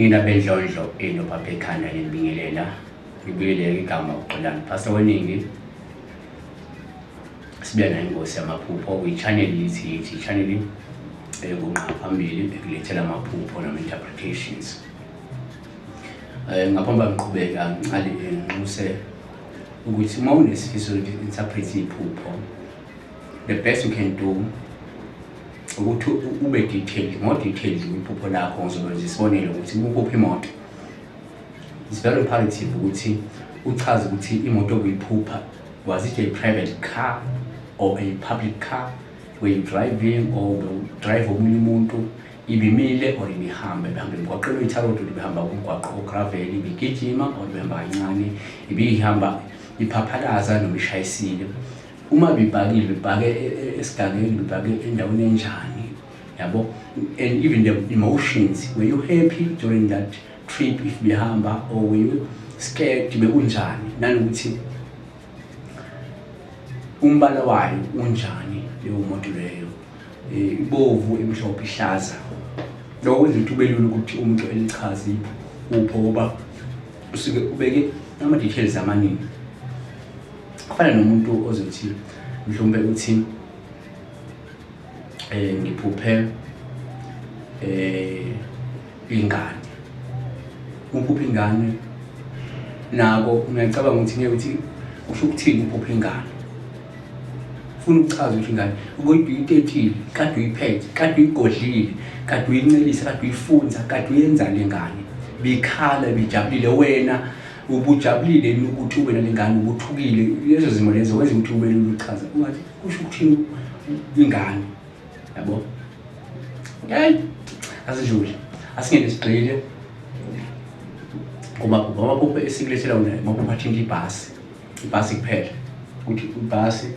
Nina bendlondlo enophapha ekhanda nibingelela, ngibuyeleke igama uXolani Pastor weningi. Sibuya nayo ingosi yamaphupho kwi-channel yithi yithi channel engunqa phambili ekulethela amaphupho nama-interpretations. Ngaphambi ngiqhubeka ngiqale nginxuse ukuthi uma unesifiso sokuthi interpret iphupho, the best you can do ukuthi ube detailed, more detailed kwiphupho lakho. Ngizokwenza isibonelo ukuthi uma uphupha imoto, it's very imperative ukuthi uchaze ukuthi imoto obuyiphupha, was it a private car or a public car? Were you driving or drive omunye umuntu? Ibimile or ibihamba, ibihamba emgwaqeni oyi-tar road or ibihamba kumgwaqo o-gravel? Ibigijima or ibihamba kancane? Ibihamba iphaphalaza noma ishayisile? Uma bipakile, bipake esigangeni, bipake endaweni enjani, yabo? And even the emotions, were you happy during that trip if behamba or were you scared? Bekunjani? Nanokuthi umbala wayo unjani leyo moto leyo, ibovu, imhlophe, ihlaza? Lokho kwenza ukuthi ube lula ukuthi umuntu elichaze iphupho ngoba usuke ubeke ama-details amaningi. Kufana nomuntu ozothi mhlawumbe uthi ngiphuphe ingane. Uphupha ingane nako ngiyacabanga ukuthi ngeke ukuthi kusho ukuthini uphupha ingane. Funa ukuchaza ukuthi ingane ubuyitetile kade, uyiphethe kade, uyigodlile kade, uyincelisa kade, uyifunza kade, uyenza le ngane bikhala, bijabulile, wena ubujabulile yini ukuthi ube nale ngane, ubuthukile? Lezo zimo lezo wenza ukuthi ube lula uchaza ungathi kusho ukuthini ingane, yabo. Okay, asidlule, asingene sigxile kumaphupho. Amaphupho esikulethela wona amaphupho athinta ibhasi, ibhasi kuphela, ukuthi ibhasi.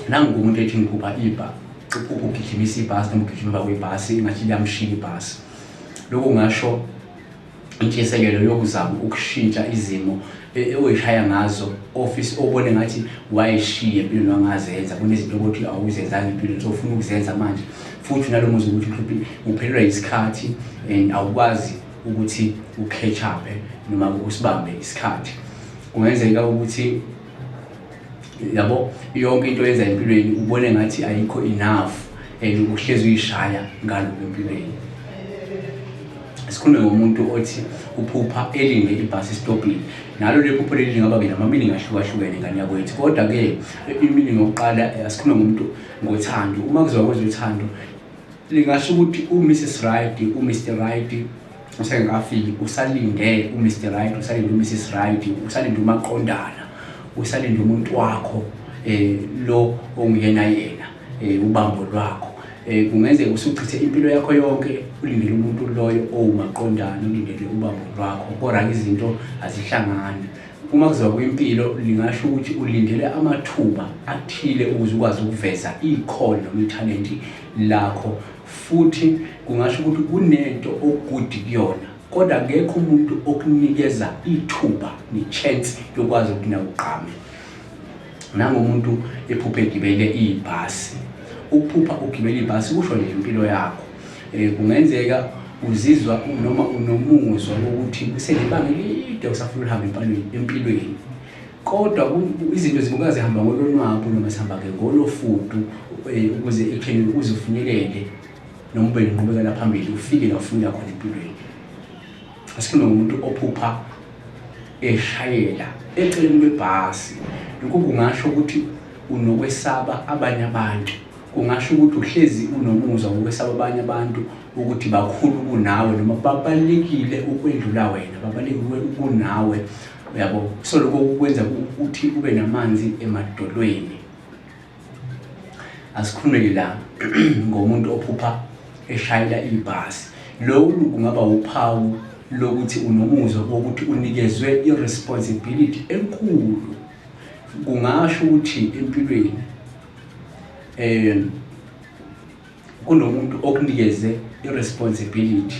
Nangu umuntu ethi ngiphupha ibha, uphupha ugijimisa ibhasi noma ugijima emva kwebhasi, engathi liyamshiya ibhasi. Lokhu kungasho intshisekelo yokuzama ukushintsha izimo oyishaya ngazo office obone ngathi wayeshiye empilweni wangazenza. Kunezinto ukuthi awuzenzanga empilweni, so ufuna ukuzenza manje, futhi unalo muzwa ukuthi mhlawumbe uphelelwa isikhathi and awukwazi ukuthi u-catch up noma usibambe isikhathi. Kungenzeka ukuthi, yabo, yonke into oyenza empilweni ubone ngathi ayikho enough and uhlezi uyishaya ngalokho empilweni. Sikhulume ngomuntu othi uphupha elinde ibhasi esitobhini. Nalo leli phupho leli lingaba-ke nama-meaning ahlukahlukene, ngane yakwethu, kodwa-ke i-meaning yokuqala, asikhulume ngomuntu ngothando. Uma kuziwa kwezothando, lingasho ukuthi u-Mrs Right, u-Mr Right usengakafiki, usalinde u-Mr Right, usalinde u-Mrs Right, usalinde umaqondana, usalinde umuntu wakho lo onguyena yena, ubambo lwakho. Kungenzeka usuchithe impilo yakho yonke ulindele umuntu loyo owumaqondana, ulindele ubambo lwakho, kodwa izinto azihlangani. Uma kuziwa kwimpilo, lingasho ukuthi ulindele amathuba athile ukuze ukwazi ukuveza ikhono noma ithalenti lakho. Futhi kungasho ukuthi kunento o-good kuyona, kodwa akekho umuntu okunikeza ithuba ne-chance yokwazi ukuthi nawe ugqame. Nangomuntu ephuphe egibele ibhasi, ukuphupha ugibele ibhasi kusho nje impilo yakho. Kungenzeka uzizwa noma unomuzwa wokuthi kusenebanga elide usafuna ukuhamba empilweni, kodwa izinto zibuka zihamba ngolonwabu noma zihamba-ke ngolofudu ukuze ekutheni uze ufinyelele noma ube nenqubekela phambili, ufike la ufunela khona empilweni. Asikhulume ngomuntu ophupha eshayela eceleni kwebhasi. Lokhu kungasho ukuthi unokwesaba abanye abantu. Kungasho ukuthi uhlezi unomuzwa wokwesaba abanye abantu, ukuthi bakhulu kunawe noma babalulekile ukwendlula wena, babalulekile kunawe, uyabo. So lokho kukwenza ukuthi ube namanzi emadolweni. Asikhulume la ngomuntu ophupha eshayela ibhasi. Lokhu kungaba uphawu lokuthi unomuzwa wokuthi unikezwe i-responsibility enkulu. Kungasho ukuthi empilweni kunomuntu okunikeze i-responsibility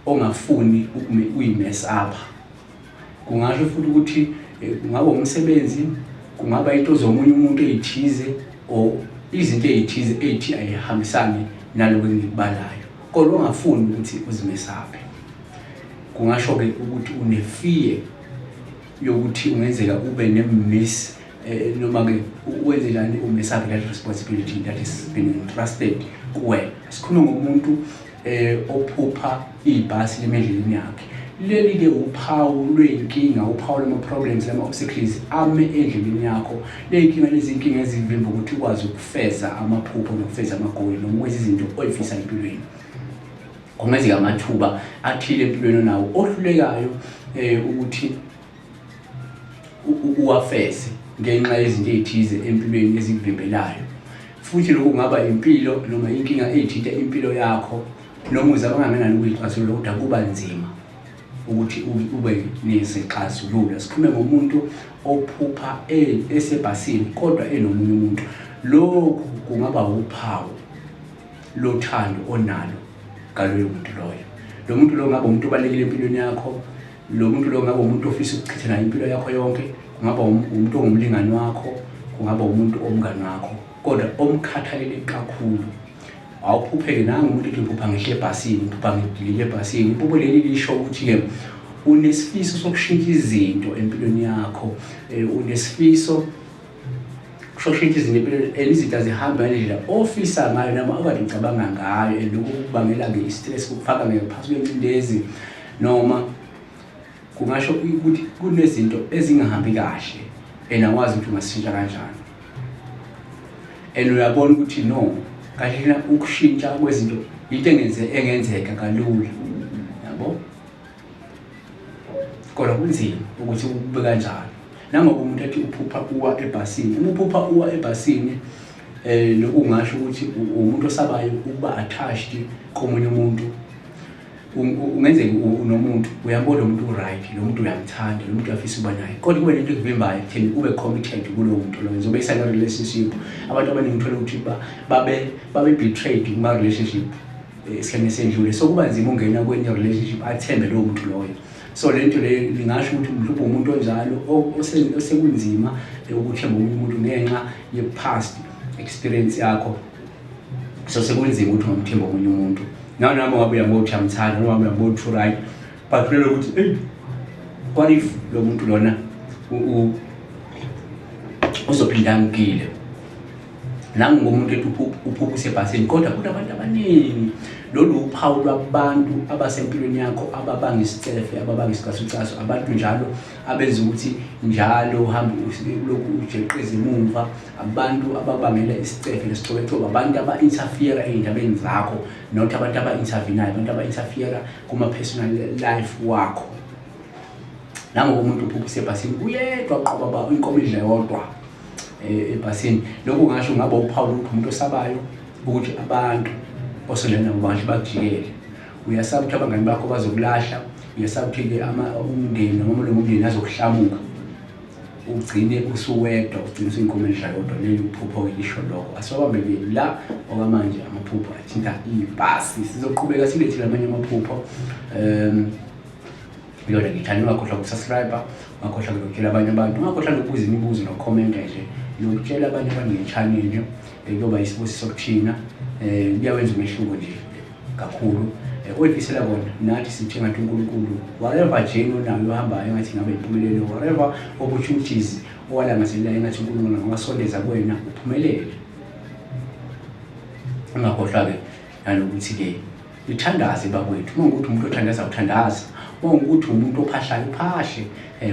ongafuni uyi-mess up. Kungasho futhi ukuthi kungaba umsebenzi, kungaba into zomunye umuntu ey'thize or izinto ey'thize ey'thi ayihambisane naloko engikubalayo. Kodwa ungafuni ukuthi uzimesaphe. Kungasho-ke ukuthi une-fear yokuthi ungenzeka ube ne-miss noma-ke wenze njani umesaphe that responsibility that is been entrusted kuwena. Sikhuluma ngomuntu ophupha ibhasi limendleleni yakhe. Leli-ke uphawu lwey'nkinga, uphawu lwama-problems, lama-obstacles ame endleleni yakho. Ley'nkinga lezi inkinga ezivimba ukuthi ukwazi ukufeza amaphupho nokufeza amagoli noma ukwenza izinto oyifisa empilweni. Kungenzeka amathuba athile empilweni onawo ohlulekayo ukuthi uwafeze ngenxa yezinto ey'thize empilweni ezikuvimbelayo. Futhi lokhu kungaba impilo noma inkinga ey'thinta impilo yakho noma uzama kangakanani ukuyixazulula kodwa kuba nzima ukuthi ube nesixazululo. Sikhulume ngomuntu ophupha esebhasini kodwa enomunye umuntu. Lokhu kungaba uphawu lothando onalo ngaloyo muntu loyo. Lo muntu lo ngabe umuntu obalulekile empilweni yakho, lo muntu lo ngabe umuntu ofisa ukuchitha naye impilo yakho yonke, kungaba umuntu ongumlingani wakho, kungaba umuntu omngani wakho, kodwa omkhathalele kakhulu. Awuphupheke nangu umuntu ethi ngiphupha ngehle ebhasini, ngiphupha ngidilike ebhasini. Iphupho leli lisho ukuthi-ke unesifiso sokushintsha izinto empilweni yakho, unesifiso sokushintsha izinto empilweni and izinto azihambi ngalendlela ofisa ngayo noma okade ucabanga ngayo, and lokhu kukubangela-ke i-stress, kukufaka ngaphansi kwengcindezi, noma kungasho ukuthi kunezinto ezingahambi kahle and awazi ukuthi ungashintsha kanjani. And uyabona ukuthi no, kahle na ukushintsha kwezinto into engenzeka kalula, yabo. Kodwa kunzima ukuthi kube kanjalo. Nangoba umuntu ethi uphupha uwa ebhasini, uma uphupha uwa ebhasini lokhu kungasho ukuthi umuntu osabayo ukuba attached komunye umuntu. Ungenzeka unomuntu, uyambona lo muntu u-right, lo muntu uyamthanda, lo muntu uyafisa ukuba naye, kodwa kube nento ekuvimbayo ekutheni ube committed kulowo muntu loyo. Njengoba isayina relationship, abantu abaningi uthola ukuthi babe betrayed kuma-relationship esikhathini esendlule, so kuba nzima ungena kwenye relationship athembe lowo muntu loyo. So le nto leyo lingasho ukuthi mhlawumbe umuntu onjalo osekunzima ukuthemba omunye umuntu ngenxa ye-past experience yakho. So sekunzima ukuthi ungamthemba omunye umuntu. Nawe noma ngabe uyambona ukuthi uyamthanda, noma ngabe uyambona ukuthi u-right, but lelo ukuthi eyi, what if lo muntu lona uzophinda angigile. Nangu ngumuntu ethi uphupha usebhasini, kodwa kunabantu abaningi. Lolu uphawu lwabantu abasempilweni yakho ababanga isicefe, ababanga isicasucasu, abantu njalo abenza ukuthi njalo uhambe lokhu ujeqeza emumva, abantu ababangela isicefe nesicobecoko, abantu aba-interfere ey'ndabeni zakho, not abantu aba-intervenayo, abantu aba-interfere kuma-personal life wakho. Nangoba umuntu uphupha usebhasini uyedwa qoba ba inkomo idla yodwa ebhasini, lokhu ngasho ngabe uphawu ukuthi umuntu osabayo ukuthi abantu osondelene nabo bangahle bakujikele. Uyasaba ukuthi abangani bakho bazokulahla, uyasaba ukuthi-ke umndeni noma amalungu omndeni azokuhlamuka, ugcine usuwedwa, ugcine usuyinkomo edla yodwa. Leli phupho-ke lisho lokho. Asiwabambekeli la okwamanje amaphupho athinta ibhasi, sizoqhubeka silethele amanye amaphupho. Yona ngithanda ungakhohlwa ukusubscribe, ungakhohlwa nokutshela abanye abantu, ungakhohlwa nokubuza imibuzo nokukhomenta nje, nokutshela abanye abantu nge-channel, kuyoba isibusiso kuthina, kuyawenza umehluko nje kakhulu. Oyifisela kona nathi sithe ngathi uNkulunkulu whatever journey onayo ohambayo engathi ngabe impumelelo, whatever opportunities owalangazelelayo engathi uNkulunkulu angawasondeza kuwena uphumelele. Ungakhohlwa-ke nanokuthi-ke nithandaze bakwethu. Uma ukuthi umuntu othandaza uthandaza, uma ukuthi umuntu ophahlayo uphahle,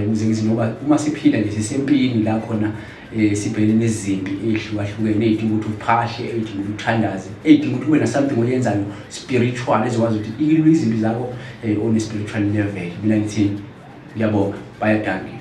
ukuze ngithi ngoba uma siphila nje sisempini la khona sibhekene nezimpi ey'hlukahlukene ey'dinga ukuthi uphahle, ey'dinga ukuthi uthandaze, ey'dinga ukuthi ube na something oyenzayo spiritual ezokwazi ukuthi ilwe izimpi zakho on a spiritual level. Mina ngithi ngiyabonga, bayadanki.